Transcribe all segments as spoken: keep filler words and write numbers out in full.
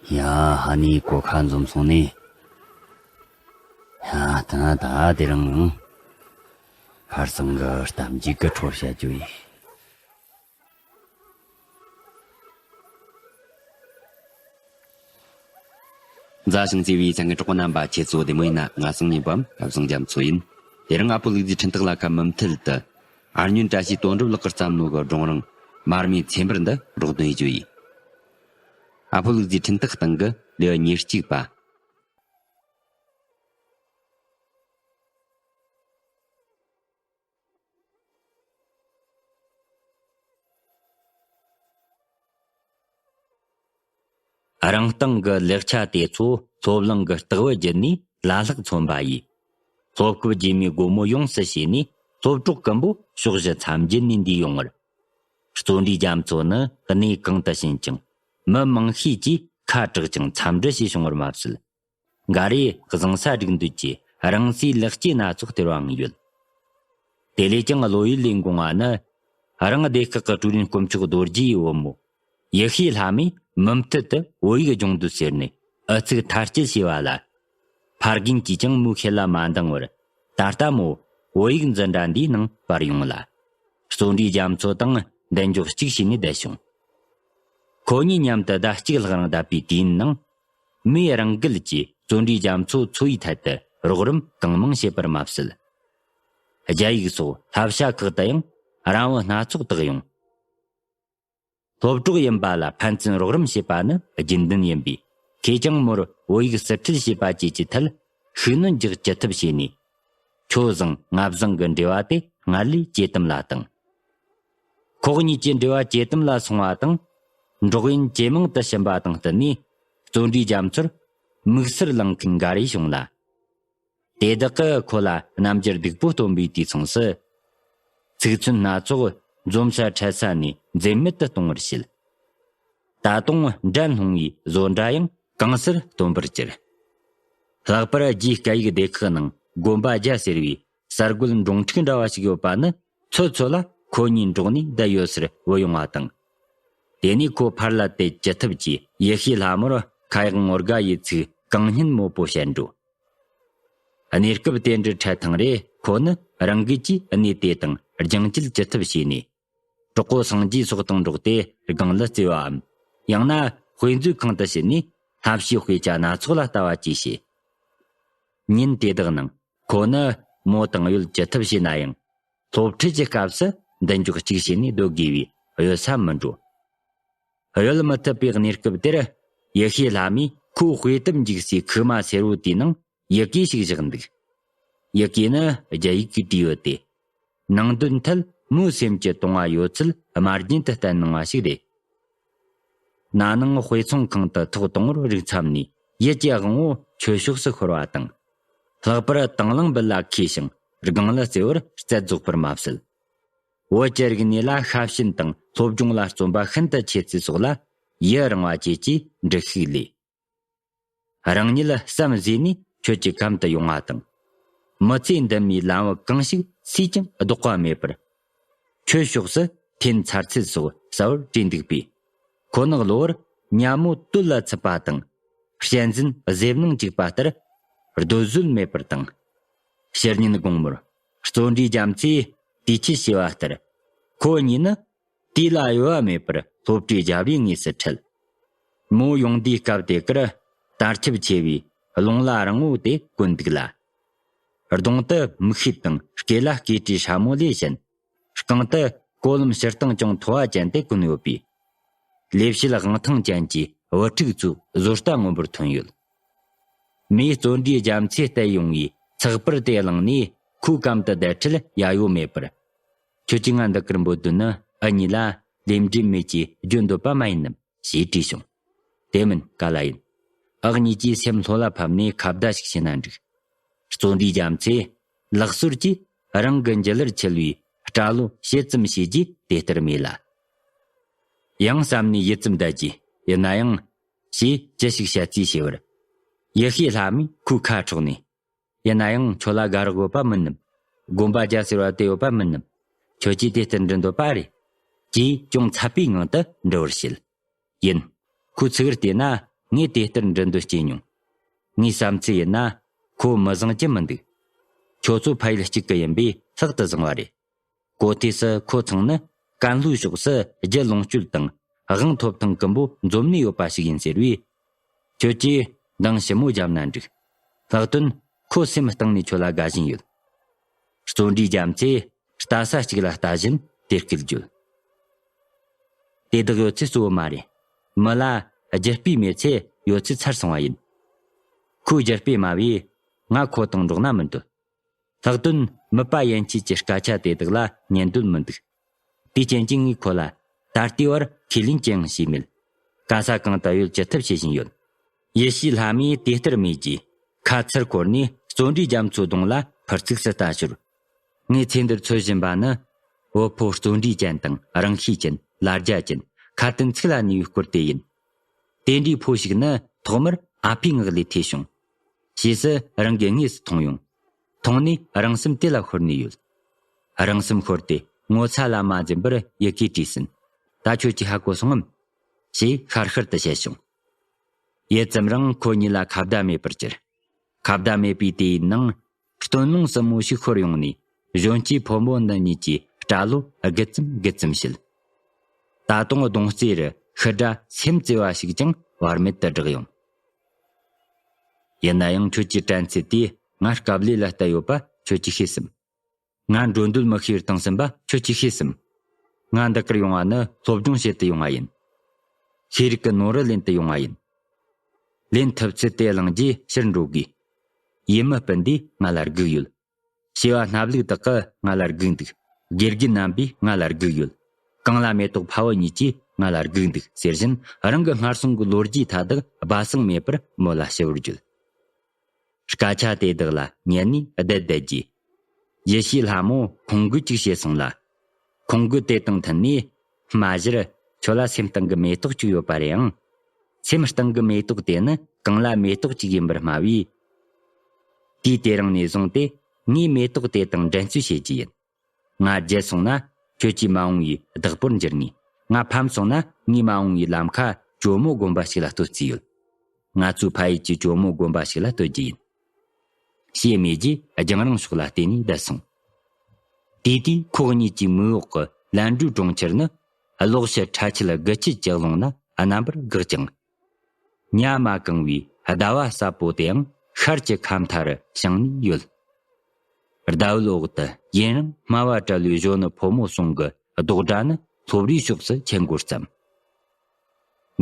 ཡ། ཧ་ནི་གོ་ཁ་འཛོམས་སོང་ནི། ཡ། ད་ད་དེ་རིང་ཡང་ཁར་སང་གི་གཏམ་རྒྱུད་ཀྱི་འཕྲོ་བཤད་རྒྱུ་ཡིན། མཛའ་ཞིང་བརྩེ་བའི་ཚང་གི་གྲོགས་པོ་རྣམ་པ་ཁྱེད་ཚོ་བདེ་མོ་ཡིན་ན། ང་སང་ཉིན་པའམ་ཁ་སང་རྒྱ་མཚོ་ཡིན། དེ་རིང་ཨ་ཕོ་ལུག་རྫིའི་འཕྲིན་སྟེགས་ལ་ཁ་མུ་མཐུད་དུ། ཨར་ཉོན་བཀྲ་ཤིས་དོན་གྲུབ་ལགས་ཀྱིས་བརྩམས་ནོ་གི་སྒྲུང་རིང་མར་མེའི་ཚེ་འབར་འདི་རོགས་འདོན་ཡེད་རྒྱུ་ཡིན། ཨ་ཕོ་ལུག་རྫིའི་འཕྲིན་སྟེགས་སྟེང་གི་ལེའུ་ཉེར་གཅིག་པ། རང་སྟེང་གི་ལེགས་ཆ་དེ་ཚོ་སློབ་གླིང་གི་ལྟེ་བར་བརྒྱུད་ནས་ལ་ལྷག་མཚོན་པ་ཡིས། སློབ་སྐབས་རྗེས་མའི་སྒོ་མོ་ཡོངས་སུ་ཕྱེ་ནས། སློབ་གྲོགས་ཀུན་པོ་ཕྱོགས་བཞི་མཚམས་བརྒྱུད་ནས་འདུས་ཡོང་བར། བརྩོན་འགྲུས་རྒྱ་མཚོ་ནི་གནས་གང་དུ་ཕྱིན་ཀྱང་མི་མང་ཤས་ཀྱིས་ཁ་གྲག་ཅིང་འཚམས་འདྲི་བྱས་བྱུང་བར་མ་ཟད། འགའ་རེས་བཟང་ས་སྒྲིག་འདོད་ཀྱི་རང་སའི་ལེགས་སྐྱེས་སྣ་ཚོགས་སྟེར་བའང་ཡོད། དེ་ལས་ཀྱང་བློ་ཡུལ་ལས་འགོངས་པ་ནི། རང་སྡེ་ཁག་གི་ཀྲུའུ་རིན་དཀོན་མཆོག་རྡོ་རྗེ་ཡི་བུ་མོ་ཡེ་ཤེས་ལྷ་མོས་མུ་མཐུད་དུ་བོད་ཡིག་སྦྱོང་འདོད་ཟེར་ནས་ཨུ་ཚུགས་མཐར་སྐྱེལ་བྱས་པ་ལ། ཕ་རྒན་གྱིས་ཀྱང་མོའི་ཤེད་ལ་མ་འདང་བར། ད་ལྟ་མོ་བོད་ཡིག་འཛིན་གྲྭ་འདིའི་ནང་བར་ཡོང་ལ། བརྩོན་འགྲུས་རྒྱ་མཚོ་དང་མདུན་ཅོག་གཅིག་བྱས་ནས་བསྡད་བྱུང་། ཁོ་གཉིས་མཉམ་དུ་ཟླ་གཅིག་ལྷག་རིང་བསྡད་པའི་དུས་ཡུན་ནང་། མོས་རང་འགུལ་གྱིས་བརྩོན་འགྲུས་རྒྱ་མཚོ་འཚོ་བའི་ཐད་དུ་རོགས་རམ་གང་མང་བྱས་པར་མ་ཟད། རྒྱ་ཡིག་སོགས་བསླབ་བྱ་ཁག་ཏུ་ཡང་རང་དབང་སྣ་ཚོགས་དག་ཡོང་། སློབ་གྲོགས་ཡིན་པ་ལ་ཕན་ཚུན་རོགས་རམ་བྱེད་པ་ནི་རྒྱུན་ལྡན་ཡིན་པས། ཁོས་ཀྱང་མོར་བོད་ཡིག་ཟུར་ཁྲིད་བྱེད་པ་བཅས་ཀྱི་ཐད་ཤུགས་སྣོན་རྒྱག་ཅི་ཐུབ་བྱས་ནས། ཁྱོད་བཟང་ང་བཟང་གི་འབྲེལ་བ་དེ་སྔར་ལས་ཇེ་དམ་ལ་བཏང་། ཁོ་གཉིས་ཀྱི་འབྲེལ་བ་ཇེ་དམ་ལ་སོང་བ་དང་། འགྲོགས་ཡུན་ཇེ་མང་དུ་ཕྱིན་པ་དང་བསྟུན་ནས། བརྩོན་འགྲུས་རྒྱ་མཚོར་དམིགས་བསལ་ལངས་མཁན་འགའ་རེ་བྱུང་ལ། དེ་དག་གིས་ཁོ་ལ་རྣམ་འགྱུར་སྡུག་པོ་སྟོན་པའི་དུས་མཚུངས་སུ། ཚིག་མཚོན་སྣ་ཚོགས་འཛོམས་ས་འཕྲད་ས་ནས་འཛེམ་མེད་དུ་གཏོང་བར་བྱེད། ད་དུང་འགྲན་སློང་བའི་བཟོ་འདྲ་ཡང་གང་སར་སྟོན་པར་གྱུར། ལྷག་པར་རྒྱའི་སྐད་ཡིག་སྡེ་ཁག་ནང་དགོན་པ་རྒྱ་ཟེར་བའི་གསར་རྒོད་འབྲོང་ཕྲུག་འདྲ་བ་ཞིག་ཡོད་པ་ནི། ཚོད་ཚོད་ལ་ཁོ་གཉིས་འགྲོགས་ནས་བསྡད་ཡོད་སར་བུད་ཡོང་བ་དང་། དེ་ནས་ཁོ་ཕར་ལ་དེད་ཅི་ཐུབ་ཀྱིས་ཡེ་ཤེས་ལྷ་མོར་ཁ་ཡག་ངོ་དགའ་ཡི་ཚིག་གང་སྙན་མོ་པོ་བཤད་འགྲོ། གནས་སྐབས་དེ་འདྲ་འཕྲད་ཐེངས་རེ་ཁོ་ནི་རང་འགུལ་གྱིས་གནས་དེ་དང་སྦྱང་བཅོས་ཅི་ཐུབ་བྱས་ནས། གྲོགས་པོ་སངས་རྒྱས་སོགས་དང་འགྲོགས་ཏེ་སྒང་ལ་རྩེ་བའམ། ཡང་ན་དཔེ་མཛོད་ཁང་དུ་ཕྱིན་ནས་བསླབ་བྱའི་དཔེ་ཆ་སྣ་ཚོགས་ལ་ལྟ་བ་བཅས་བྱས། ཉིན་དེ་དག་ནང་ཁོ་ནི་མོ་དང་གཡོལ་ཅི་ཐུབ་བྱས་ན་ཡང་། སློབ་ཁྲིད་ཀྱི་སྐབས་སུ་མདུན་ཅོག་གཅིག་བྱས་ནས་སྡོད་དགོས་པའི་གཡོལ་ས་མི་འགྲོ། གཡོལ་མི་ཐུབ་པའི་གནས་སྐབས་དེར། ཡེ་ཤེས་ལྷ་མོས་ཁོའི་དཔེ་དེབ་འཇུག་སའི་ཁུག་མ་སེར་བོ་དེའི་ནང་ཡི་གེ་ཞིག་བཞག་འདུག། ཡི་གེ་ནི་རྒྱ་ཡིག་གིས་བྲིས་ཡོད་དེ། ནང་དོན་ཐད་མོའི་སེམས་ཀྱི་དུང་བ་ཡོད་ཚད་དམར་རྗེན་དུ་བསྟན་གནང་བ་ཞིག་རེད། ན་ནིང་དཔེ་ཚོང་ཁང་དུ་ཐོག་དང་པོར་རིགས་འཚམས་ནས་ཡིད་ཀྱི་དབང་བོ་ཆོས་ཕྱོགས་སུ་ཤོར་བ་དང་། ལྷག་པར་དང་བླངས་འབུལ་ལ་མཁས་ཤིང་སྒང་ལ་བརྩེ་བར་རྩལ་རྫོགས་པར་མ་ཟད། བོད་ཀྱི་རིག་གནས་ལ་ཤ་ཞེན་དང་སློབ་སྦྱོང་ལ་བརྩོན་པ་ཤིན་ཏུ་ཆེ་ཚུལ་སོགས་ལ་ཡི་རང་བ་བཅས་ཀྱིས་འགྲེལ་ཤུགས་ལས། རང་ཉིད་བསམ་གཟས་ནས་ཁྱོད་ཀྱི་གམ་དུ་ཡོང་བ་དང་། མི་ཚེ་འདི་མིའི་ལམ་བུ་གང་ཞིག་སུས་ཀྱང་ལྡོག་པ་མེད་པར། ཁྱོད་ཕྱོགས་སུ་འཐེན་ཚར་ཚད་སོགས་གསལ་བོར་བྲིས་འདུག་པས། ཁོ་ནི་གློ་བུར་ཉ་མོ་དོད་ལ་ཚུད་པ་དང་། གཅན་གཟན་གཟེབ་ནང་བཅུག་པ་ལྟར་སྡོད་བཟོད་མེད་པར་དང་། ཕྱི་ཉིན་དགོང་མོར་བརྩོན་འགྲུས་རྒྱ་མཚོས་དུས་ཆད་བྱས་པ་ལྟར། ཁོ་གཉིས་ནི་དུས་ལ་གཡོལ་བ་མེད་པར་སློབ་གྲྭའི་རྒྱབ་ལས་དངོས་སུ་འཕྲད། མོ་ཡོང་དུས་སྐབས་དེ་གར་དར་ཁྱབ་ཆེ་བའི་རླུང་ལྷ་རིང་བོ་དེ་གོན་འདུག་ལ། གདོང་དུ་མིག་ཤེལ་དང་སྐེ་ལ་སྐེ་དཀྲིས་སྲ་མོ་ལས་གཞན། རྐང་དུ་ཀོ་ལོམ་སྤྱིར་བཏང་ཅུང་མཐོ་བ་ཅན་དེ་གོན་ཡོད་པས། ལེབ་བྱེད་དབང་ཐང་ཅན་གྱི་བུ་ཕྲུག་ཚོའི་བཟོ་ལྟ་མངོན་པར་ཐོན་ཡོད། མོས་བརྩོན་འགྲུས་རྒྱ་མཚོས་བསྟན་ཡོང་བའི་ཚགས་པར་དེ་བླངས་ནས་ཁོའི་གམ་དུ་བསྡད་ཁྲལ་ཡ་ཡོ་མེད་པར། ཁྱོད་ཀྱིས་ང་འདི་གར་འབོད་དོན་ནི་འུ་གཉིས་ལ་ལས་འབྲས་མེད་ཅེས་བརྗོད་འདོད་པ་མ་ཡིན་ནམ་ཞེས་དྲིས་བྱུང་། དེ་མིན་ག་ལ་ཡིན། འུ་གཉིས་ཀྱིས་སེམས་ལྷོད་ལ་ཕབ་ནས་ཁ་བརྡ་ཞིག་བྱས་ན་འགྲིག། བརྩོན་འགྲུས་རྒྱ་མཚོས་ལག་སོར་གྱིས་རང་གི་མཇུག་ལར་འཁྱིལ་བའི་སྐྲ་ལོ་ཕྱེད་ཙམ་བྱས་རྗེས་དེ་ལྟར་སྨྲས་ལ། ཡང་བསམ་ནས་ཡིད་ཙམ་བསྡད་རྗེས། ཡིན་ན་ཡང་། ཞེས་ཅི་ཞིག་བཤད་རྩིས་བྱས་པར། ཡེ་ཤེས་ལྷ་མོས་ཁོའི་ཁ་ཕྲོགས་ནས། ཡིན་ན་ཡང་ཁྱོད་ལ་དགའ་རོགས་ཡོད་པ་མིན་ནམ། དགོན་པ་རྒྱ་ཟེར་བ་དེ་ཡོད་པ་མིན་ནམ། ཁྱོད་ཀྱིས་དེ་ལྟར་འདྲི་འདོད་པ་རེད། ཅེས་ཅུང་འཚབ་པའི་ངང་དུ་འདྲི་བར་བྱེད། ཡིན། ཁོའི་ཚིག་བར་བལྟས་ན་ ངས་དེ་ལྟར་འདྲི་འདོད་སྐྱེས་མྱོང་། ངའི་བསམ་ཚུལ་ཡིན་ན། ཁོ་མི་བཟང་རྒྱུ་མི་འདུག། ཁྱོད་ཚོ་ཕ་ཡུལ་གཅིག་གི་ཡིན་པས་ལྷག་ཏུ་བཟང་བ་རེད། གོ་ཐོས་སུ་ཁོ་ཚང་ནི་ཀན་ལྷོའི་ཕྱོགས་སུ་རྒྱུ་ལོངས་སྤྱོད་དང་དབང་ཐོབ་ཐང་གི་འབོ་འཛོམས་ནས་ཡོད་པ་ཞིག་ཡིན་ཟེར་བས། ཁྱོད་ཀྱིས་འདང་ཞིབ་མོ་བརྒྱབ་ན་འགྲིག། ལྷག་དོན་ཁོ་སེམས་གཏིང་ནས་ཁྱོད་ལ་དགའ་བཞིན་ཡོད། བརྩོན་འགྲུས་རྒྱ་མཚོས་ལྟ་ས་གཅིག་ལ་ལྟ་བཞིན་དེ་སྐད་བརྗོད། དེ་དག་ཡོད་ཚད་གཙོ་བོ་མ་རེད། མི་ལ་རྒྱུ་སྤུས་མེད་ཚེ་ཡོད་ཚད་ཚར་སོང་བ་ཡིན། ཁོའི་རྒྱུ་སྤུས་དམའ་བས་ང་ཁོ་དང་འགྲོགས་ན་མི་འདོད། ལྷག་དོན་མིད་པ་ཡན་ཆད་ཀྱི་སྐད་ཆ་དེ་དག་ལ་ཉན་འདོད་མི་འདུག། དེའི་རྐྱེན་གྱིས་ངས་ཁོ་ལ་ད་ལྟའི་བར་ཁས་ལེན་ཅི་ཡང་བྱས་མེད། ག་ས་གང་དུ་ཡོད་ཅི་ཐུབ་བྱེད་བཞིན་ཡོད། ཡེ་ཤེས་ལྷ་མོས་དེ་ལྟར་སྨྲས་རྗེས་ཁ་ཚུར་འཁོར་ནས་བརྩོན་འགྲུས་རྒྱ་མཚོའི་གདོང་ལ་ཕར་ཚིགས་སུ་ལྟ་ཞོར། ངས་ཚེ་འདིར་འཚོལ་བཞིན་པ་ནི། བུ་ཕོ་བརྩོན་འགྲུས་ཅན་དང་རང་ཤེས་ཅན། ལ་རྒྱ་ཅན། ཁ་དན་ཚིག་ལ་ནུས་པའི་སྐོར་དེ་ཡིན། དེ་འདྲའི་ཕོ་ཞིག་ནི་ཐོག་མར་ཨ་ཕའི་ངག་ལས་ཐོས་བྱུང་། ཞེས་སུ་རང་གི་དངོས་སུ་མཐོང་ཡོང་། མཐོང་ནས་རང་སེམས་དེ་ལ་ཤོར་ནས་ཡོད། རང་སེམས་ཤོར་ཏེ་ངོ་ཚ་ལ་མ་འཛེམ་པར་ཡི་གེ་བྲིས་ཟིན། ད་ཁྱོད་ཀྱིས་ཧ་གོ་སོང་ངམ། ཞེས་ཤར་ཤར་དུ་བཤད་བྱུང་། ཡུད་ཙམ་རིང་ཁོ་གཉིས་ལ་ཁ་བརྡ་མེད་པར་གྱུར། ཁ་བརྡ་མེད་པའི་དུས་ཡུན་ནང་སྟོན་མོ་སྲུ་མོ་ཞིག་ཤོར་ཡོང་ནས་གཞོན་སྐྱེས་ཕོ་མོ་འདི་གཉིས་ཀྱི་སྐྲ་ལོ་སྒུལ་ཙམ་སྒུལ་ཙམ་བྱེད། ད་དུང་གདོང་རྩེ་རུ་ཤི་དགྲ་སེམས་བརྩེ་བ་ཞིག་ཀྱང་བར་མེད་དུ་བསྒྲགས་ཡོང་། ཡིན་ན་ཡང་ཁྱོད་ཀྱི་དྲན་ཚུལ་དེས་ང་སྐབས་ལས་ལ་བལྟས་ཡོད་པ་ཁྱོད་ཀྱིས་ཤེས་སམ། ང་འགྲོ་འདོད་མི་ཤེས་པར་བཏང་ཟིན་པ་ཁྱོད་ཀྱིས་ཤེས་སམ། ང་འདི་གར་ཡོང་བ་ནི་སློབ་སྦྱོང་བྱེད་དུ་ཡོང་བ་ཡིན། ཤེས་རིག་གི་ནོར་བུ་ལེན་དུ་ཡོང་བ་ཡིན། ལེན་ཐུབ་ཚུལ་དེ་བླངས་རྗེས་ཕྱིར་འགྲོ་དགོས། ཡིད་མི་སྤུན་འདིས་ང་ལ་སྒུག་ཡོད། བྱེ་བ་སྣབས་ལུག་དག་གིས་ང་ལ་སྒུག་འདུག། དགེ་རྒན་རྣམ་པས་ང་ལ་སྒུག་ཡོད། གངས་ལྷ་མེ་ཏོག་ཕ་བུ་གཉིས་ཀྱིས་ང་ལ་སྒུག་འདུག་ཟེར་བཞིན་རང་གི་སྔར་སོང་གི་ལོ་རྒྱུས་མཐའ་དག་སྦ་གསང་མེད་པར་མོ་ལ་ཞུ་བར་བརྗོད། སྐད་ཆ་དེ་དག་ལ་ཉན་ནས་བསྡད་བསྡད་རྗེས། ཡེ་ཤེས་ལྷ་མོ་ཁོང་དགོད་ཅིག་བྱས་སོང་ལ། ཁོང་དགོད་དེ་དང་མཐུན་ནས། མ་གཞིར་ཁྱོད་ལ་སེམས་གཏིང་གི་མེ་ཏོག་ཅིག་ཡོད་པ་རེད་ཨང་། སེམས་གཏིང་གི་མེ་ཏོག་དེ་ནི་གངས་ལྷ་མེ་ཏོག་ཅིག་ཡིན་པར་སྨྲ་བས། དུས་དེ་རིང་ནས་བཟུང་སྟེ་ངས་མེ་ཏོག་དེ་དང་འགྲན་རྩོད་བྱེད་རྒྱུ་ཡིན། ང་རྒྱལ་སོང་ན་ཁྱོད་ཀྱིས་མ་འོངས་པའི་བདག་པོར་འགྱུར་ངེས། ང་ཕམ་སོང་ན་ངས་མ་འོངས་པའི་ལམ་ཁ་ཇོ་མོ་དགོན་པ་ཞིག་ལ་གཏོད་རྩིས་ཡོད། ང་ཚོའི་ཕ་ཡུལ་གྱི་ཇོ་མོ་དགོན་པ་ཞིག་ལ་གཏོད་རྒྱུ་ཡིན། ཞེས་སྨྲས་རྗེས་རྒྱང་རིང་ཕྱོགས་ལ་བལྟས་ནས་བསྡད་སོང་། དེ་དུས་ཁོ་གཉིས་ཀྱི་མིག་འོག་གི་ལན་གྲུའི་གྲོང་ཁྱེར་ནི་གློག་ཞུ་ཁྲ་ཆིལ་དགུ་ཆིལ་གྱི་ཀློང་ན་རྣམ་པར་འགག་ཅིང་། ཉ་མ་གང་བའི་ཟླ་བ་གསལ་པོ་དེའང་ཤར་གྱི་ཁ་མཐའ་རུ་བྱིང་ནས་ཡོད། ཟླ་འོད་འོག་ཏུ་ཡུན་རིང་སྨྲ་བ་བྲལ་བའི་གཞོན་ནུ་ཕོ་མོ་ཟུང་གི་རྡོག་སྒྲ་ནི་སློབ་རའི་ཕྱོགས་སུ་ཁྱེར་འགོ་བརྩམས།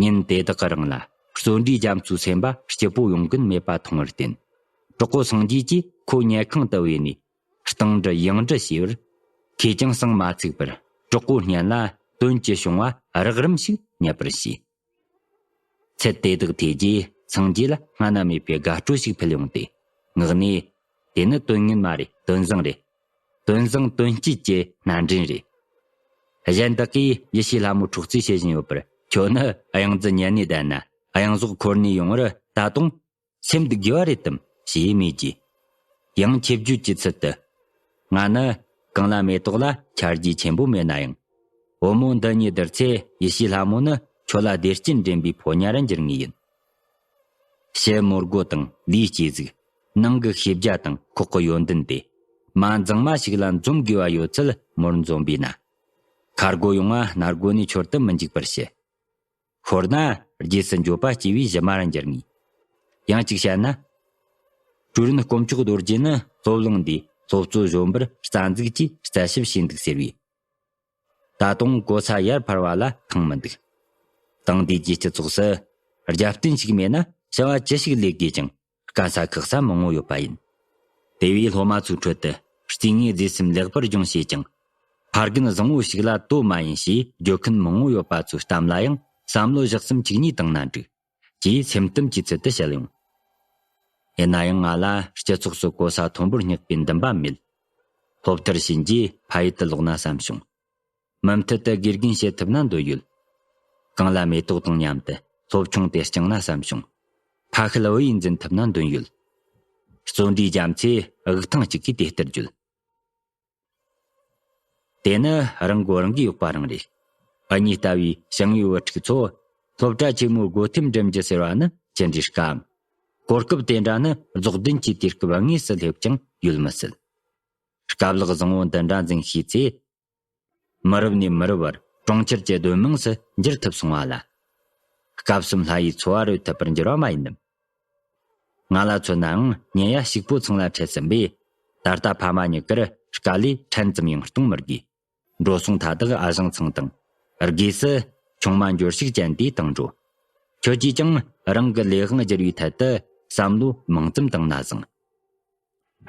ཉིན་དེ་དག་གི་རིང་ལ་བརྩོན་འགྲུས་རྒྱ་མཚོའི་སེམས་པ་སྐྱིད་པོ་ཡོང་གིན་མེད་པ་མཐོང་བར་བརྟེན། གྲོགས་པོ་སངས་རྒྱས་ཀྱིས་ཁོ་ཉལ་ཁང་དུ་བོས་ནས་གཏིང་འདྲི་ཡང་འདྲི་བྱས་པར། ཁོས་ཀྱང་གསང་མ་ཚིག་པར་གྲོགས་པོའི་སྙན་ལ་དོན་ཅི་བྱུང་བ་རགས་རིམ་ཞིག་བསྙད་པར་བྱས། ཚུལ་དེ་དག་ཐོས་རྗེས་སངས་རྒྱས་ལ་སྔ་ན་མེད་པའི་དགའ་སྤྲོ་ཞིག་འཕེལ་ཡོང་སྟེ། ངག་ནས། དེ་ནི་དོན་ངན་མ་རེད། དོན་བཟང་རེད། དོན་བཟང་དོན་སྐྱིད་ཀྱི་སྣ་འདྲེན་རེད། གཞན་དག་གིས་ཡེ་ཤེས་ལྷ་མོ་འཁྲུག་རྩིས་བྱེད་བཞིན་ཡོད་པར་ཁྱོད་ནི་གཡང་རྫི་ཉན་ནས་བསྡད་ན་གཡང་ཟོག་འཁོར་ནས་ཡོང་བར་ད་དུང་སེམས་སྡུག་དགོས་པ་རེད་དམ་ཞེས་སྨྲས་རྗེས། ཡང་ཆེ་བརྗོད་ཀྱི་ཚུལ་དུ། ང་ནི་གངས་ལྷ་མེ་ཏོག་ལ་ཆ་རྒྱུས་ཆེན་པོ་མེད་ན་ཡང་། བུ་མོ་འདི་གཉིས་བསྡུར་ཚེ་ཡེ་ཤེས་ལྷ་མོ་ནི་ཁྱོད་ལ་བདེ་སྐྱིད་འདྲེན་པའི་ཕོ་ཉ་རུ་འགྱུར་ངེས་ཡིན། ཕྱི་མོ་སྒོ་དང་ལུས་སྐྱེས་གཟུགས། ནང་གི་ཤེས་བྱ་དང་ཁོག་གི་ཡོན་ཏན་དེ། མ་འཛིང་མ་ཞིག་ལ་འཛོམས་དགོས་པ་ཡོད་ཚད་མོར་འཛོམས་པས་ན། ཁ་སྒོ་ཡོང་བ་སྣ་སྒོ་ནས་འཆོར་དུ་མི་འཇུག་པར་བྱེད། ཤོར་ན་རྗེས་སུ་འགྱོད་པ་སྐྱེ་བའི་གཞི་མ་ར་འགྱུར་ངེས། ཡང་གཅིག་བཤད་ན། ཀྲུའུ་རིན་དཀོན་མཆོག་རྡོ་རྗེ་ནི་སློབ་གླིང་འདིའི་སློབ་གཙོ་གཞོན་པར་རྩ་འཛུགས་ཀྱིས་རྩད་ཞིབ་བྱས་འདུག་ཟེར་བས། ད་དུང་གོ་ས་ཡར་འཕར་བ་ལ་ཐང་མི་འདུག། དེང་དུས་ཀྱི་སྤྱི་ཚོགས་སུ་རྒྱབ་རྟེན་ཞིག་མེད་ན་བྱ་བ་ཅི་ཞིག་ལས་དགོས་ཀྱང་དཀའ་ས་ཁག་ས་མང་བོ་ཡོད་པ་ཡིན། དེ་བས་སློབ་མ་ཚོའི་ཁྲོད་དུ་རྩིས་ངེས་རྫས་སེམས་ལེགས་པར་སྦྱོང་བྱེད་ཅིང་། ཕ་རྒན་བཟང་བོ་ཞིག་ལ་དོ་མ་ཡིན་ཞེས་བརྗོད་མཁན་མང་བོ་ཡོད་པ་ཚོའི་གཏམ་ལ་ཡང་བསམ་བློ་བཞག་སེམས་གཅིག་ཉིད་བཏང་ན་འགྲིག། ཅེས་སེམས་གཏམ་གྱི་ཚུལ་དུ་བཤད་ཡོང་། ཡིན་ན་ཡང་ང་ལ་སྤྱི་ཚོགས་སུ་གོ་ས་མཐོན་པོར་བསྙེགས་པའི་འདུན་པ་མེད། སློབ་མཐར་ཕྱིན་རྗེས་ཕ་ཡུལ་དུ་ལོག་ན་བསམ་བྱུང་། མུ་མཐུད་དུ་དགེ་རྒན་བྱེད་ཐུབ་ན་འདོད་ཡོད། གངས་ལྷ་མེ་ཏོག་དང་མཉམ་དུ་སློབ་ཆུང་དེ་བསྐྱངས་ན་བསམ་བྱུང་། ཕ་ཤུལ་བུ་ཡིས་འཛིན་ཐུབ་ན་འདོད་ཡོད། བརྩོན་འགྲུས་རྒྱ་མཚོས་དབུགས་ཐང་གཅིག་གིས་དེ་ལྟར་བརྗོད། དེ་ནི་རང་མགོ་རང་གིས་གཡོགས་པ་རང་རེད། ཨ་མྱེས་ལྟ་བུའི་ཞང་ཡུལ་བུ་ཕྲུག་ཚོ་ སློབ་གྲྭ་ཆེན་མོའི་སྒོ་ཐེམ་འགྲིམ་རྒྱུ་ཟེར་བ་ནི་ཅི་འདྲའི་དཀའ་འམ། གོ་སྐབས་དེ་འདྲ་ནི་རྫོགས་ལྡན་གྱི་དུས་སྐབས་དངོས་སུ་སླེབས་ཀྱང་ཡོད་མི་སྲིད། སྐབས་ལེགས་བཟང་བོ་འདི་འདྲ་འཛིན་ཤེས་ཚེ། མི་རབས་ནས་མི་རབས་བར་གྲོང་ཁྱེར་གྱི་སྡོད་དམངས་སུ་འགྱུར་ཐུབ་སོང་བ་ལ། སྐབས་གསུམ་ལྷ་ཡི་འཚོ་བ་རོལ་ཐུབ་པར་འགྱུར་བ་མ་ཡིན་ནམ། ང་ལ་མཚོན་ནའང་ཉེ་ཡ་ཕྱུག་པོ་ཚང་ལ་འཕྲད་ཟིན་པས། ད་ལྟ་ཕ་མ་གཉིས་ཀར་དཀའ་ལས་ཕྲན་ཙམ་ཡང་གཏོང་མི་དགོས། འགྲོ་སོང་མཐའ་དག་ཨ་ཞང་ཚང་དང་། སྒོས་སུ་ཆུང་མ་འབྱོར་ཕྱུག་ཅན་དེ་བཏང་འགྲོ། ཁྱོད་ཀྱིས་ཀྱང་རང་གི་ལས་དབང་བསྒྱུར་བའི་ཐད་དུ་བསམ་བློ་མང་ཙམ་བཏང་ན་བཟང་།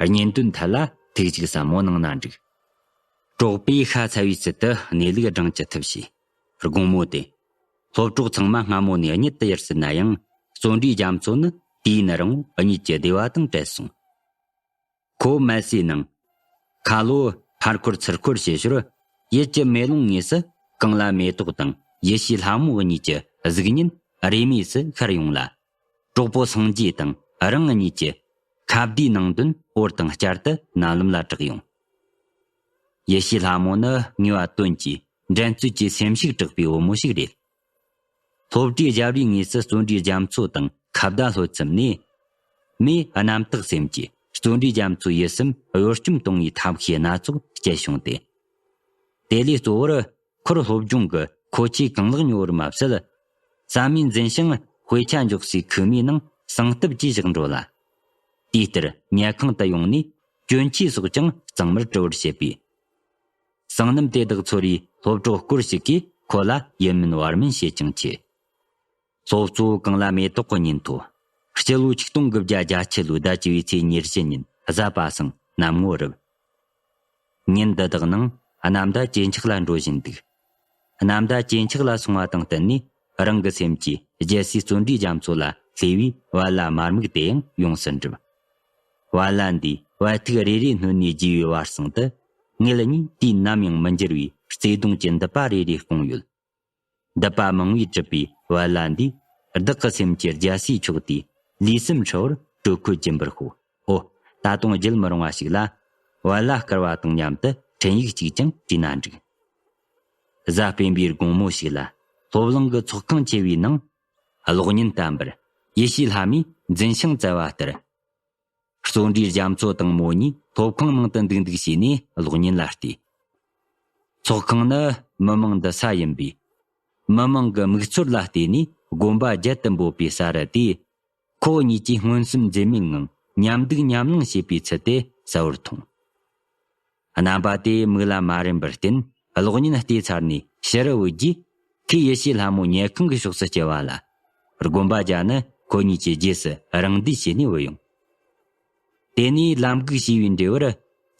གཉེན་དོན་ཐད་ལ་ཐུགས་གཅིག་ཟབ་མོ་གནང་ན་འགྲིག། གྲོགས་པོས་ཤ་ཚ་བའི་ཚུལ་དུ་གནས་ལུགས་སྦྲང་བཅུ་ཐུབ་བྱས། དགོང་མོ་དེ། སློབ་གྲོགས་ཚང་མ་སྔ་མོ་ནས་གཉིད་དུ་ཡུར་ཟིན་ན་ཡང་། བརྩོན་འགྲུས་རྒྱ་མཚོ་ནི་དུས་ཡུན་རིང་བོ་གཉིད་ཀྱི་བདེ་བ་དང་བྲལ་སོང་། ཁོ་མལ་སའི་ནང་། ཁ་ལོ་ཕར་འཁོར་ཚུར་འཁོར་བྱེད་ཞོར། ཡུལ་གྱི་མེ་ལོང་ངོས་སུ་གངས་ལྷ་མེ་ཏོག་དང་ཡེ་ཤེས་ལྷ་མོ་གཉིས་ཀྱི་གཟུགས་བརྙན་རེས་མོས་སུ་ཤར་ཡོང་ལ། གྲོགས་པོ་སངས་རྒྱས་དང་རང་གཉིས་ཀྱི་ཁ་བརྡའི་ནང་དོན་འོར་དང་བསྐྱར་དུ་རྣ་ལམ་ལ་གྲགས་ཡོང་། ཡེ་ཤེས་ལྷ་མོ་ནི་ངེས་པ་དོན་གྱིས་འགྲན་རྩོད་ཀྱི་སེམས་ཤུགས་དྲག་པའི་བུ་མོ་ཞིག་རེད། སློབ་གྲྭའི་རྒྱབ་རིའི་ངོས་སུ་བརྩོན་འགྲུས་རྒྱ་མཚོ་དང་ཁ་བརྡ་ལྷོད་ཙམ་ནས། མོས་རྣམ་དག་སེམས་ཀྱིས་བརྩོན་འགྲུས་རྒྱ་མཚོའི་ཡིད་སེམས་གཡོ་སྐྱོམ་གཏོང་བའི་ཐབས་ཤེས་སྣ་ཚོགས་སྤྱད་བྱུང་སྟེ། དེ་ལས་གཙོ་བོར་ཁོར་སློབ་སྦྱོང་གི་མཁོ་ཆས་གང་ལེགས་ཉོ་བར་མ་ཟད། རྩྭ་མའི་འཛིན་ཞིང་དཔེ་ཆ་འཇོག་སའི་ཁུག་མའི་ནང་གསང་སྟབས་ཀྱིས་བཞག་འགྲོ་ལ། དེའི་ལྟར་ཉལ་ཁང་དུ་ཡོང་ནས་གྱོན་ཆས་སོགས་ཀྱང་གཙང་མར་བཀྲུ་བར་བྱེད་པས། སྲང་ལམ་དེ་དག་ཚོར་བའི་སློབ་གྲོགས་སྐོར་ཞིག་གིས་ཁོ་ལ་ཡིད་སྨོན་བར་སྨོན་བྱེད་ཀྱང་བྱེད། སློབ་གཙོ་བོ་གངས་ལྷ་མེ་ཏོག་གི་ཉིན་ཐོ། སྤྱི་ལོ་ཆིག་སྟོང་དགུ་བརྒྱ་བརྒྱད་ཅུ་ལོའི་ཟླ་བཅུ་པའི་ཚེས་ཉེར་བཞི་ཉིན་གཟའ་པ་སངས་གནམ་ངོ་རུབ། ཉིན་འདི་དག་ནང་གནམ་ཟླ་ཇེ་འཁྱག་ལ་འགྲོ་བཞིན་འདུག། གནམ་ཟླ་ཇེ་འཁྱག་ལ་སོང་བ་དང་བསྟུན་ནས་རང་གི་སེམས་ཀྱིས་རྒྱལ་སྲས་བརྩོན་འགྲུས་རྒྱ་མཚོ་ལ་བསླུས་པའི་བལ་ལྭ་དམར་སྨུག་དེ་ཡང་ཡོངས་སུ་འགྲུབ། བལ་ལྭ་འདིའི་བལ་ཐིག་རེ་རེ་སྣོན་ནས་རྒྱས་པའི་བར་གསེང་དུ། ངེད་གཉིས་དུས་ནམ་ཡང་མི་འགྱུར་བའི་བརྩེ་དུང་གི་མདུད་པ་རེ་རེ་སྐོང་ཡོད། མདུད་པ་མང་བས་གྲུབ་པའི་བལ་ལྭ་འདིས་བདག་གི་སེམས་ཀྱི་རྒྱལ་སྲས་མཆོག་དེའི་ལུས་སེམས་ཧྲིལ་བོར་དྲོད་ཁོལ་སྦྱིན་པར་ཤོག། ཨོ། ད་དུང་བརྗེད་མི་རུང་བ་ཞིག་ལ། བལ་ལྭ་བསྐུར་བ་དང་མཉམ་དུ་འཕྲིན་ཡིག་ཅིག་ཀྱང་བྲིས་ན་འགྲིག། གཟའ་སྤེན་པའི་དགོང་མོ་ཞིག་ལ། སློབ་གླིང་གི་ཚོགས་ཁང་ཆེ་བའི་ནང་། གློག་བརྙན་བསྟན་པར་ཡེ་ཤེས་ལྷ་མོས་འཛིན་ཞིང་བཙལ་བ་ལྟར། བརྩོན་འགྲུས་རྒྱ་མཚོ་དང་མོ་གཉིས་སློབ་ཁང་ནང་དུ་འདུག་འདུག་བྱས་ནས་གློག་བརྙན་ལ་བལྟས། ཚོགས་ཁང་ནི་མི་མང་འདུ་ས་ཡིན་པས། མི་མང་གི་མིག་ཚོར་ལ་བལྟས་ནས་དགོན་པ་བརྒྱད་དུ་འབོད་པའི་ས་རུ་དེས། ཁོ་གཉིས་ཀྱིས་མངོན་སུམ་འཛེམ་མེད་ངང་མཉམ་འདུག་མཉམ་ལངས་བྱེད་པའི་ཚུལ་དེ་གསལ་བོར་མཐོང་། རྣམ་པ་དེ་མིག་ལ་མ་རན་པར་བརྟེན་གློག་བརྙན་བལྟས་ཚར་ནས་ཕྱི་རུ་བུད་རྗེས། ཁོས་ཡེ་ཤེས་ལྷ་མོ་ཉལ་ཁང་གི་ཕྱོགས་སུ་བསྐྱལ་བ་ལ། དགོན་པ་རྒྱ་ནི་ཁོ་གཉིས་ཀྱི་རྗེས་སུ་རང་འདེད་བྱས་ནས་བུད་ཡོང་། དེ་ནས་ལམ་སྒུག་བྱས་པའི་འབྲས་བུར།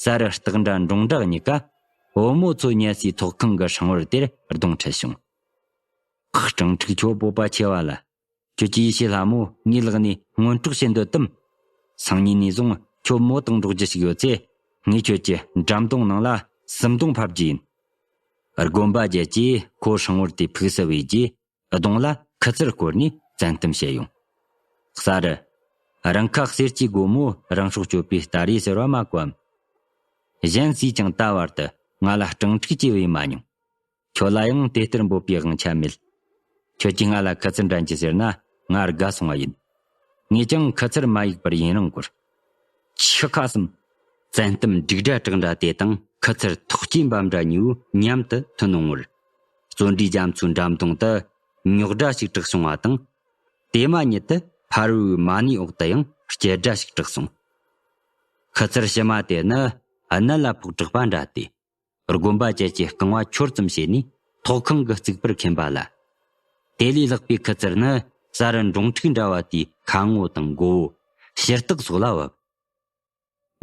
ས་རུ་སྟག་འདྲ་འབྲོང་འདྲ་གཉིས་ཀ་བུ་མོ་ཚོ་ཉལ་སའི་ཚོགས་ཁང་གི་སྲང་བར་དེར་གདོང་འཕྲད་བྱུང་། སྤྲང་ཕྲུག་ཁྱོད་སྤོབས་པ་ཆེ་བ་ལ། ཁྱོད་ཀྱིས་ཡེ་ཤེས་ལྷ་མོ་ངའི་ལག་ནས་སྔོན་དཀྲོག་བྱེད་འདོད་དམ། སང་ཉིན་ནས་བཟུང་ཁྱོད་མོ་དང་འགྲོགས་རྒྱུ་ཞིག་ཡོད་ཚེ། ངས་ཁྱོད་ཀྱི་འགྲམ་གདོང་ནང་ལ་སུམ་གདོང་ཕབ་རྒྱུ་ཡིན། དགོན་པ་བརྒྱད་ཀྱིས་ཁོ་སྲང་བར་དེ་ཕུགས་སུ་བོས་རྗེས། གདོང་ལ་ཁུ་ཚུར་བསྐོར་ནས་བཙན་གཏམ་བྱས་ཡོང་། གསར། རང་ཁ་གསེར་གྱི་སྒོ་མོ་རང་སྲོག་གཅོད་པའི་སྟ་རེ་ཟེར་བ་མ་གོའམ། གཞན་སུས་ཀྱང་ད་བར་དུ་ང་ལ་སྤྲང་ཕྲུག་ཅེས་བོས་མ་མྱོང་། ཁྱོད་ལ་ཡང་དེ་ལྟར་འབོད་པའི་དབང་ཆ་མེད། ཁྱོད་ཀྱིས་ང་ལ་ཁུ་ཚུར་འགྲན་གྱི་ཟེར་ན་ང་དགའ་སོང་བ་ཡིན། ངས་ཀྱང་ཁུ་ཚུར་མ་གཡུག་པར་ཡུན་རིང་འགོར། ཆི་ཁ་སུམ། བཙན་གཏམ་འབྲུག་སྒྲ་གྲགས་འདྲ་དེ་དང་ཁུ་ཚུར་ཐོག་སྐྱེས་འབབ་འདྲ་གཉིས་པོ་མཉམ་དུ་ཐོན་འོང་བར། བརྩོན་འགྲུས་རྒྱ་མཚོའི་འགྲམ་གདོང་དུ་རྙོག་སྒྲ་ཞིག་གྲགས་བྱུང་བ་དང་། དེ་མ་ཉིད་དུ་ཕ་རོལ་བོའི་མ་ཎིའི་འོག་ཏུ་ཡང་སྐྱེལ་སྒྲ་ཞིག་གྲགས་སོང་། ཁུ་ཚུར་ཕྱི་མ་དེ་ནི་གནད་ལ་ཕོག་དྲགས་པ་འདྲ་སྟེ། དགོན་པ་བཅས་ཀྱི་རྐང་བ་འཁྱོར་ཙམ་བྱས་ནས་ཐོག་ཁང་གི་རྩིག་པར་འཁེན་པ་ལ། དེ་ལས་ལྷག་པའི་ཁུ་ཚུར་ནི་གསར་འབྲོང་ཕྲུག་འདྲ་བ་དེའི་ཁ་ངོ་དང་མགོ་བོ། ཕྱི་ལྟག་སོགས་ལ་བབས།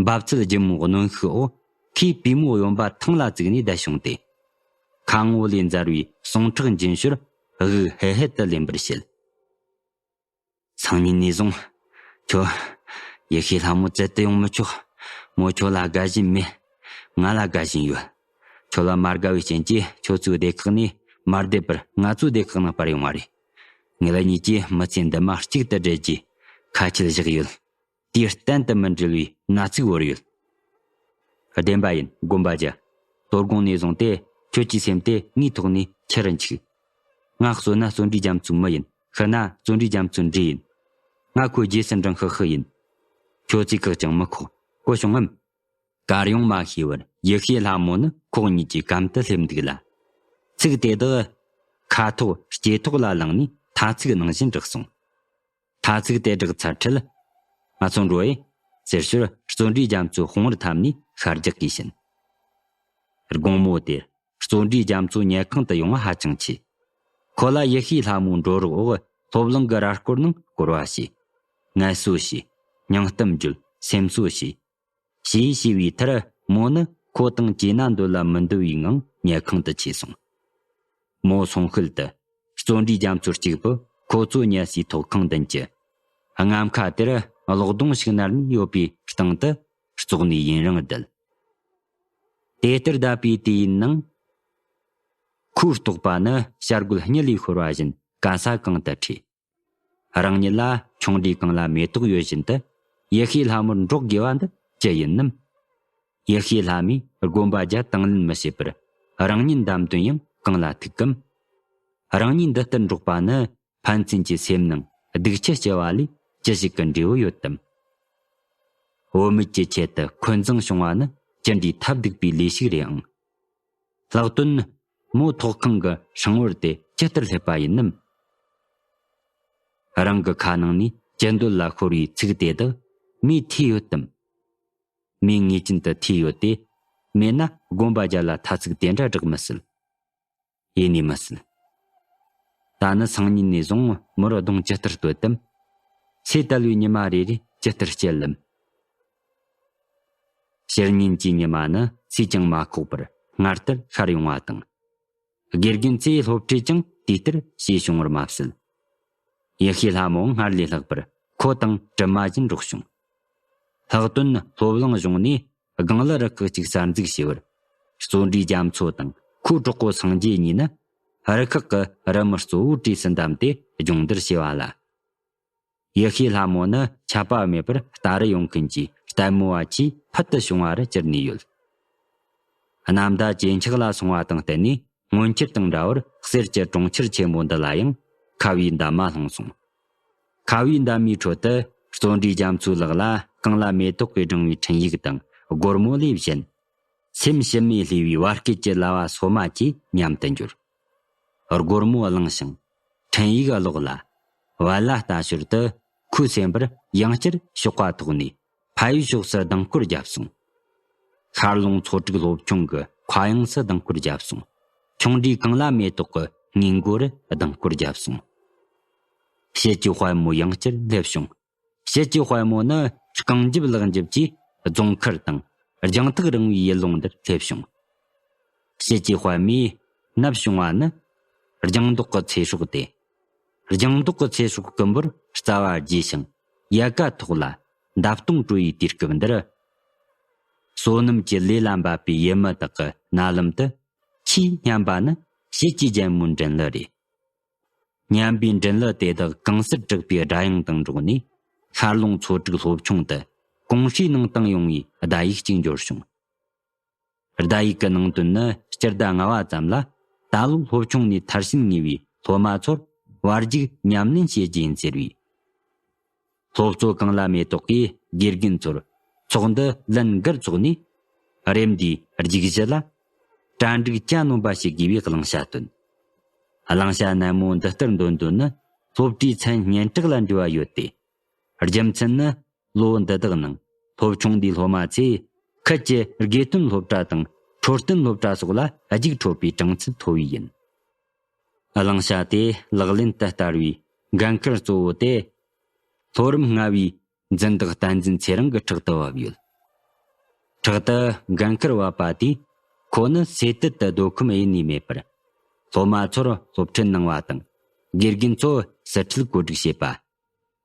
འབབ་ཚད་ལྗིད་མོའི་གནོན་ཤུགས་འོག་ཁོས་པུས་མོ་གཡོན་པ་ཐང་ལ་བཙུགས་ནས་བསྡད་བྱུང་སྟེ། ཁ་ངོ་ལས་འཛར་བའི་ཟུངས་ཁྲག་འབྱིན་ཞོར་དབུགས་ཧེ་ཧེ་དུ་ལེན་པར་བྱེད། སང་ཉིན་ནས་བཟུང་། ཁྱོད། ཡེ་ཤེས་ལྷ་མོ་བཙལ་དུ་ཡོང་མི་ཆོག། མོ་ཁྱོད་ལ་དགའ་བཞིན་མེད། ང་ལ་དགའ་བཞིན་ཡོད། ཁྱོད་ལ་མ་དགའ་བའི་རྐྱེན་གྱིས་ཁྱོད་ཚོའི་སྡེ་ཁག་ནས་མ་བསྡད་པར་ང་ཚོའི་སྡེ་ཁག་ནང་སྤར་ཡོང་བ་རེད། ངེད་གཉིས་ཀྱིས་མི་ཚེ་འདི་མ་གཅིག་ཏུ་སྦྲེལ་རྒྱུའི་ཁ་ཆད་བཞག་ཡོད། དུས་གཏན་དུ་མི་འབྲལ་བའི་མནའ་ཚིག་བོར་ཡོད། བདེན་པ་ཡིན། དགོན་པ་རྒྱ། དོ་དགོང་ནས་བཟུང་སྟེ་ཁྱོད་ཀྱི་སེམས་དེ་ངའི་ཐོག་ནས་འཁྱེར་རུ་འཇུག། ང་གསོད་ན་བརྩོན་འགྲུས་རྒྱ་མཚོའི་མི་ཡིན། ཤི་ན་བརྩོན་འགྲུས་རྒྱ་མཚོའི་འདྲེ་ཡིན། ང་ཁོའི་རྗེས་སུ་འབྲང་ཤི་ཤི་ཡིན། ཁྱོད་ཚོས་བཀག་ཀྱང་མི་ཁོག་གོ་བྱུང་ངམ། གར་ཡོང་མ་ཤེས་པར་ཡེ་ཤེས་ལྷ་མོ་ནི་ཁོག་གཉིས་ཀྱི་གམ་དུ་སླེབས་འདུག་ལ། ཚིག་དེ་དག་ཁ་ཐོག་ལྕེ་ཐོག་ལ་བླངས་ནས་ཐ་ཚིག་ནང་བཞིན་བསྒྲགས་སོང་། ཐ་ཚིག་དེ་བསྒྲགས་ཚར་འཕྲལ། ང་ཚོ་འགྲོ་ཡེ་ཟེར་ཞོར་བརྩོན་འགྲུས་རྒྱ་མཚོའི་དཔུང་བར་འཐམས་ནས་ཤར་རྒྱག་གིས་ཕྱིན། དགོང་མོ་དེར་བརྩོན་འགྲུས་རྒྱ་མཚོ་ཉལ་ཁང་དུ་ཡོང་བ་ཧ་ཅང་ཆེ། ཁོ་ལ་ཡེ་ཤེས་ལྷ་མོའི་འགྲོ་རོགས་འོག་སློབ་གླིང་གི་ར་སྐོར་ནང་སྐོར་བ་བྱས། ངལ་གསོ་བྱས། སྙིང་གཏམ་བརྗོད། སེམས་གསོ་བྱས། ཞེས་ཞུས་པའི་མཐར་མོ་ནི་ཁོ་དང་གཅིག་ན་འདོད་ལ་མི་འདོད་པའི་ངང་ཉལ་ཁང་དུ་ཆས་སོང་། མོ་སོང་ཤུལ་དུ་བརྩོན་འགྲུས་རྒྱ་མཚོ་གཅིག་པུ་ཁོ་ཚོ་ཉལ་སའི་ཐོག་ཁང་མདུན་གྱི་རྔ་མཁའ་དེར་གློག་སྡོང་ཞིག་མནར་ནས་ཡོད་པའི་སྟེང་དུ་ཙོག་ནས་ཡུན་རིང་བསྡད། དེ་ལྟར་བསྡད་པའི་དུས་ཡུན་ནང་ཁོའི་རྟོག་པ་ནི་བྱ་རྒོད་སྙི་ལས་ཤོར་བ་བཞིན་ག་ས་གང་དུ་ཁྲིད། རང་ཉིད་ལ་ཆུང་འདྲིས་གང་ལ་མེ་ཏོག་ཡོད་བཞིན་དུ་ཡེ་ཤེས་ལྷ་མོར་འགྲོགས་དགོས་པ་འདི་ཅི་ཡིན་ནམ། ཡེ་ཤེས་ལྷ་མོས་དགོན་པ་བརྒྱ་དང་ལེན་མི་བྱེད་པར་རང་ཉིད་འདམ་དོན་ཡང་གང་ལ་ཐུག་གམ། རང་ཉིད་འདི་ལྟར་འགྲོགས་པ་ནི་ཕན་ཚུན་གྱི་སེམས་ནང་སྡུག་ཆུ་སྐྱེལ་བ་ལས་ཅི་ཞིག་གི་འབྲས་བུ་ཡོད་དམ། བུད་མེད་ཀྱི་ཆེད་དུ་འཁོན་འཛིང་བྱུང་བ་ནི་ཅི་འདྲའི་ཐབས་སྡུག་པའི་ལས་ཤིག་རེད་ཨང་། ལྷག་དོན་མོ་ཐོག་ཁང་གི་སྲང་བར་དེ་ཇི་ལྟར་སླེབས་པ་ཡིན་ནམ། རང་གི་ཁ་ནང་ནས་ཇི་འདོད་ལ་ཤོར་བའི་ཚིག་དེ་དག་མོས་ཐོས་ཡོད་དམ། མོས་ངེས་ཅན་དུ་ཐོས་ཡོད་དེ། མེད་ན་དགོན་པ་བརྒྱ་ལ་ཐ་ཚིག་དེ་འདྲ་བསྒྲགས་མི་སྲིད། ཡེ་ནས་མི་སྲིད། ད་ནི་སང་ཉིན་ནས་བཟུང་མོར་གདོང་ཇི་ལྟར་བསྟོད་དམ། ཚེ་དལ་བའི་ཉི་མ་རེ་རེ་ཇི་ལྟར་སྐྱེལ་ལམ། ཕྱི་ཉིན་གྱི་ཉི་མ་ནི་སུས་ཀྱང་མ་ཁོག་པར་སྔར་ལྟར་ཤར་ཡོང་བ་དང་། དགེ་རྒན་ཚོའི་སློབ་ཁྲིད་ཀྱང་དེ་ལྟར་བྱས་བྱུང་བར་མ་ཟད། ཡེ་ཤེས་ལྷ་མོ་སྔར་ལས་ལྷག་པར་ཁོ་དང་གྲིབ་མ་བཞིན་འགྲོགས་བྱུང་། ལྷག་དོན་སློབ་གླིང་གཞུང་ནས་སྒང་ལི་རུ་ཁག་ཅིག་གསར་འཛུགས་བྱས་པར། བརྩོན་འགྲུས་རྒྱ་མཚོ་དང་ཁོའི་གྲོགས་པོ་སངས་རྒྱས་གཉིས་ནི་རུ་ཁག་གི་རི་མི་གཙོ་བོའི་གྲས་སུ་འདམས་ཏེ་སྦྱོང་བརྡར་བྱས་པ་ལ། ཡེ་ཤེས་ལྷ་མོ་ནི་ཆད་པ་མེད་པར་ལྟ་རུ་ཡོང་མཁན་གྱི་ལྟད་མོ་བ་ཆེས་ཕུལ་དུ་བྱུང་བ་རུ་གྱུར་ནས་ཡོད། གནམ་ཟླ་ཇེ་འཁྱག་ལ་སོང་བ་དང་བསྟུན་ནས་སྔོན་ཆད་དང་འདྲ་བར་གསེར་གྱི་གྲོང་ཁྱེར་ཆེན་མོ་འདི་ལ་ཡང་ཁ་བའི་འདབ་མ་ལྷུང་སོང་། ཁ་བའི་འདབ་མའི་ཁྲོད་དུ་བརྩོན་འགྲུས་རྒྱ་མཚོའི་ལག་ལ་རྐང་ལག་མེ་ཏོག་གིས་བསྒྲེངས་པའི་འཕྲིན་ཡིག་དང་སྒོར་མོ་ལས་གཞན། སེམས་ཞུམ་མེ་ལྷོས་པའི་བར་སྐད་ཀྱི་ལྭ་བ་སོ་མ་བཅས་མཉམ་དུ་འབྱོར། སྒོར་མོ་བླངས་ཤིང་། འཕྲིན་ཡིག་བཀླགས་ལ། བལ་ལྭ་ལྟ་ཞོར་དུ་ཁོའི་སེམས་པར་ཡང་བསྐྱར་ཞོགས་པ་ཐོག་ནས་ཕ་ཡུལ་ཕྱོགས་སུ་ལྡིང་སྐོར་བརྒྱབ་སོང་། ཤར་ལུང་ཚོ་དྲུག་སློབ་ཆུང་གི་མཁའ་དབྱིངས་སུ་ལྡིང་སྐོར་བརྒྱབ་སོང་། ཆུང་འདྲིས་གངས་ལ་མེ་ཏོག་གི་སྔས་མགོ་རུ་ལྡིང་སྐོར་བརྒྱབ་སོང་། དཔྱིད་ཀྱི་དཔལ་མོ་ཡང་བསྐྱར་སླེབས་བྱུང་། དཔྱིད་ཀྱི་དཔལ་མོ་ནི་རྐང་རྒྱབ་ལག་འཇབ་ཀྱིས་རྫོང་མཁར་དང་རྒྱང་ཐག་རིང་བའི་ཡུལ་ལུང་འདིར་སླེབས་བྱུང་། དཔྱིད་ཀྱི་དཔལ་མོས་མནབས་བྱུང་བ་ནི་རྒྱང་མདོག་གི་ཚེ་སྲོག་སྟེ། རྒྱང་མདོག་གི་ཚེ་སྲོག་ཀུན་པོར་རྩ་བ་རྒྱས་ཤིང་ཡལ་ག་ཐོག་ལ་འདབ་སྟོང་དཀྲོལ་བའི་དུས་སྐབས་འདིར། བསོད་ནམས་ཀྱི་ལས་ལ་འབབ་པའི་ཡུལ་མི་དག་གི་རྣ་ལམ་དུ་ཆེས་སྙན་པ་ནི་དཔྱིད་ཀྱི་རྒྱལ་མོའི་མགྲིན་གླུ་རེད། སྙན་པའི་མགྲིན་གླུ་དེ་དག་གང་སར་གྲགས་པའི་སྒྲ་དབྱངས་དང་འགྲོགས་ནས་ཤར་ལུང་ཚོ་དྲུག་སློབ་ཆུང་དུ་གོང་ཧྲིའི་ནང་བཏང་ཡོང་བའི་བརྡ་ཡིག་ཅིག་འབྱོར་བྱུང་། བརྡ་ཡིག་གི་ནང་དོན་ནི་སྤྱི་ཟླ་ལྔ་བ་ཙམ་ལ་ད་ལོ་སློབ་ཆུང་ནས་མཐར་ཕྱིན་ངེས་པའི་སློབ་མ་ཚོར་བར་རྒྱུགས་ཉམས་ལེན་བྱེད་རྒྱུ་ཡིན་ཟེར་བས། སློབ་གཙོ་གངས་ལ་མེ་ཏོག་གིས་དགེ་རྒན་ཚོར་ཚོགས་འདུ་ལན་འགར་འཚོགས་ནས་རེབ་འདིའི་རྒྱུགས་གཞི་ལ་གྲ་སྒྲིག་གྱ་ནོམ་པ་བྱེད་དགོས་པའི་བླང་བྱ་བཏོན། བླང་བྱ་ནན་མོ་འདི་ལྟར་འདོན་དོན་ནི་སློབ་གྲྭའི་མཚན་སྙན་གྲགས་ལ་འབྲེལ་བ་ཡོད་དེ། རྒྱུ་མཚན་ནི་ལོ་འདི་དག་ནང་སློབ་ཆུང་འདིའི་སློབ་མ་ཚོས་ཁུལ་གྱི་དགེ་ཐོན་སློབ་གྲྭ་དང་འཕྲོད་བསྟེན་སློབ་གྲྭ་སོགས་ལ་རྒྱུགས་འཕྲོད་པའི་གྲངས་ཚད་མཐོ་བས་ཡིན། བླང་བྱ་དེ་ལག་ལེན་དུ་བསྟར་བའི་འགན་ཁུར་གཙོ་བོ་དེ། ལྷོ་རིམ་ལྔ་བའི་འཛིན་བདག་བསྟན་འཛིན་ཚེ་རིང་གི་ཕྲག་ཏུ་བབས་ཡོད། ཕྲག་ཏུ་འགན་ཁུར་བབས་པ་དེས་ཁོ་ནི་སོས་དལ་དུ་སྡོད་ཁོམ་ཡེ་ནས་མེད་པར། སློབ་མ་ཚོར་སློབ་ཁྲིད་གནང་བ་དང་། དགེ་རྒན་ཚོ་ཟུར་ཁྲིད་བཀོད་སྒྲིག་བྱེད་པ།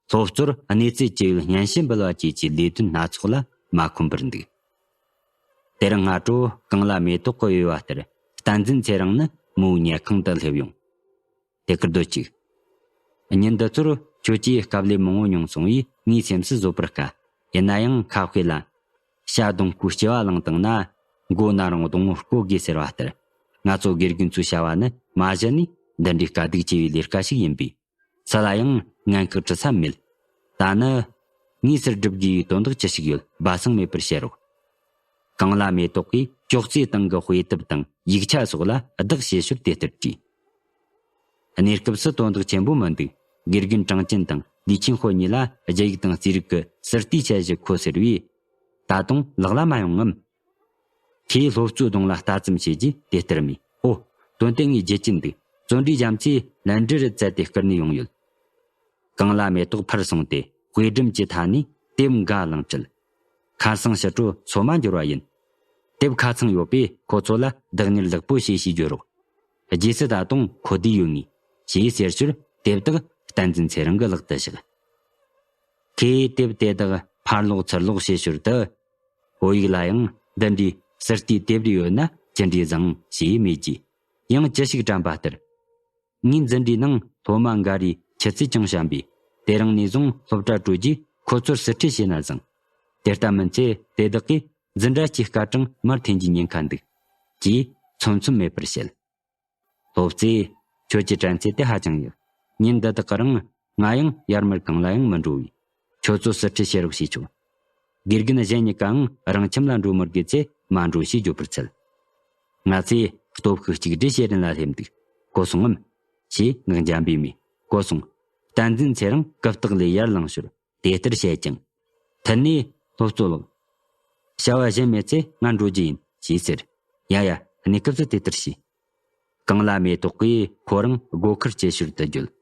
སློབ་གཙོར་གནས་ཚུལ་ཅི་ཡོད་སྙན་ཞུ་འབུལ་བ་བཅས་ཀྱི་ལས་དོན་སྣ་ཚོགས་ལ་མ་འཁོན་པར་འདུག། དེར་སྔ་དྲོ་གངས་ལ་མེ་ཏོག་གིས་གཡོས་པ་ལྟར་བསྟན་འཛིན་ཚེ་རིང་ནི་མོའི་ཉལ་ཁང་དུ་སླེབས་ཡོང་། དེ་ཁུར་སྡོད་ཅིག། ཉིན་འདི་ཚོར་ཁྱོད་ཀྱིས་དཀའ་ལས་མང་བོ་མྱོང་སོང་བས་ངའི་སེམས་སུ་བཟོད་པར་དཀའ། ཡིན་ན་ཡང་ཁ་དཔེ་ལ། བྱ་གདོང་ཁོའི་ལྕེ་བ་བླངས་བཏང་ན། མགོ་ན་རུང་གདོང་བོ་བརྐོ་དགོས་ཟེར་བ་ལྟར། ང་ཚོ་དགེ་རྒན་ཚོའི་བྱ་བ་ནི་མ་གཞི་ནས་ འདི་འདྲའི་དཀའ་སྡུག་ཆེ་བའི་ལས་ཀ་ཞིག་ཡིན་པས། སུ་ལ་ཡང་ངན་ཁག་འཁྲི་ས་མེད། ད་ནི། ངས་ཟུར་སྒྲུབ་དགོས་པའི་དོན་དག་ཅི་ཞིག་ཡོད་སྦ་གསང་མེད་པར་བཤད་རོགས། གངས་ལྷ་མེ་ཏོག་གིས་ཅོག་ཙེའི་སྟེང་གི་དཔེ་དེབ་དང་ཡིག་ཆ་སོགས་ལ་བདག་བྱེད་ཞོར་དེ་ལྟར་དྲིས། གནས་སྐབས་སུ་དོན་དག་ཆེན་པོ་མི་འདུག། དགེ་རྒན་ཀྲང་ཅིན་དང་ལི་ཆིན་ཧོ་གཉིས་ལ་རྒྱ་ཡིག་དང་རྩིས་རིག་གི་ཟུར་ལྟའི་འཆར་གཞི་མཁོ་ཟེར་བས། ད་དུང་ལག་ལ་མ་ཡོང་ངམ། ཁོས་སློབ་གཙོའི་གདོང་ལ་ལྟ་ཙམ་བྱས་རྗེས་དེ་ལྟར་སྨྲས། ཨོ། དོན་དེ་ངས་བརྗེད་ཀྱིན་འདུག། བརྩོན་འགྲུས་རྒྱ་མཚོས་ལན་འབྲེལ་རུ་བཙལ་ཏེ་བསྐུར་ནས་ཡོང་ཡོད། གངས་ལྷ་མེ་ཏོག་ཕར་སོང་སྟེ་དཔེ་སྒྲོམ་གྱི་མཐའ་ནས་དེབ་འགའ་བླངས་བྲལ། ཁ་སང་ཕྱི་དྲོ་སོ་མ་འབྱོར་བ་ཡིན། དེབ་ཁ་ཚང་ཡོད་པས་ཁོ་ཚོ་ལ་བདག་གཉེར་ལེགས་པོ་བྱེད་ཞེས་བརྗོད་རོགས། རྗེས་སུ་ད་དུང་མཁོ་བསྡུས་ཡོད་ངེས། ཞེས་ཟེར་ཞོར་དེབ་དག་བསྟན་འཛིན་ཚེ་རིང་གི་ལག་ཏུ་བཞག། ཁོས་དེབ་དེ་དག་ཕར་སློག་ཚུར་སློག་བྱེད་ཞོར་དུ། བོད་ཡིག་ལ་ཡང་འདི་འདྲའི་ཟུར་ལྟའི་དེབ་རེ་ཡོད་ན་ཅི་འདྲའི་བཟང་ཞེས་སྨྲས་རྗེས། ཡང་ཅི་ཞིག་དྲན་པ་ལྟར། ངའི་འཛིན་གྲྭའི་ནང་སློབ་མ་འགའ་རེས་ཆུ་ཚད་ཅུང་ཞན་པས། དེ་རིང་ནས་བཟུང་སློབ་གྲྭར་བྲོས་རྗེས་ཁོ་ཚོར་ཟུར་ཁྲིད་བྱས་ན་བཟང་། དེ་ལྟ་མིན་ཚེ་དེ་དག་གིས་འཛིན་གྲྭ་སྐྱེལ་སྐབས་ཀྱང་མར་འཐེན་གྱི་ཉེན་ཁ་འདུག། ཅེས་ཚོམ་ཚོམ་མེད་པར་བཤད། སློབ་གཙོས། ཁྱོད་ཀྱི་དྲན་ཚད་དེ་ཧ་ཅང་ཡག། ཉིན་འདི་དག་གི་རིང་ང་ཡང་ཡར་མར་གང་ལ་ཡང་མི་འགྲོ་བས། ཁྱོད་ཚོ་ཟུར་ཁྲིད་བྱེད་རོགས་ཞེས་ཆོག། དགེ་རྒན་གཞན་གཉིས་ཀའང་རང་ཁྱིམ་ལ་འགྲོ་མི་དགོས་ཚེ་མ་འགྲོ་ཞེས་བརྗོད་པར་འཚལ། ང་ཚོས་སྟོབས་ཤུགས་གཅིག་སྒྲིལ་བྱེད་རིན་ལ་སླེབས་འདུག། གོ་སོང་ངམ། ཞེས་ངག་འཇམ་པས་སྨྲས། གོ་སོང་། བསྟན་འཛིན་ཚེ་རིང་གུ་སྟེགས་ལས་ཡར་ལངས་ཞོར་དེ་ལྟར་བཤད་ཅིང་། མཐུད་ནས། སློབ་གཙོ་ལགས། བྱ་བ་གཞན་མེད་ཚེ་ང་འགྲོ་རྒྱུ་ཡིན་ཞེས་ཟེར། ཡ་ཡ། གནས་སྐབས་སུ་དེ་ལྟར་བྱོས། གངས་ལྷ་མེ་ཏོག་གིས་ཁོ་རང་སྒོ་ཁར་སྐྱེལ་ཞོར་དུ་བརྗོད།